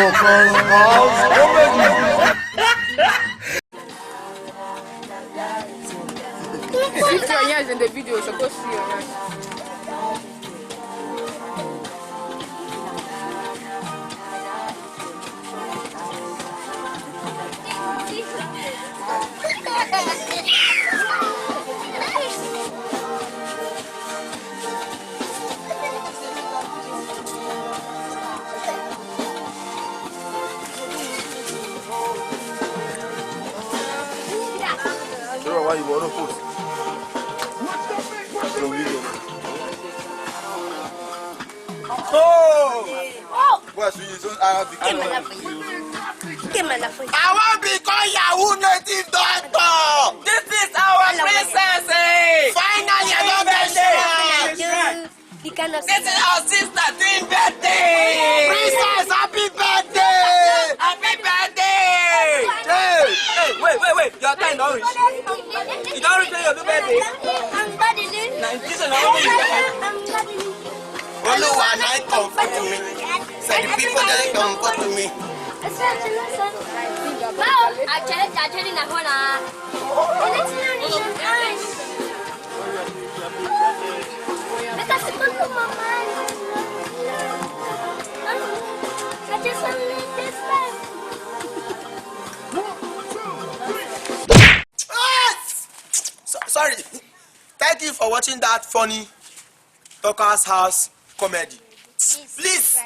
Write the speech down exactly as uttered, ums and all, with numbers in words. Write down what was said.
If your ears in the video, you suppose see your ears. Sọ̀rọ̀ wá ìwọ náà post. Sọ̀rọ̀ wíwọ̀. Oh! Boy, so you don't have the camera. I wan become Yahoo native doctor. This is our princess, eh? Finally, I don get shot. This is our sister doing birthday. Princess, happy birthday. Happy birthday. Hey. Hey, wait, wait, wait. Your time don reach. You don reach when you do birthday. Na this one only. Oluwa na comfort me. Say the people that comfort me. Wow, actually, actually, na hona. Because I don't know my mind. I just want to live this life. Ah! So, sorry. Thank you for watching that funny Talker's House comedy. Please,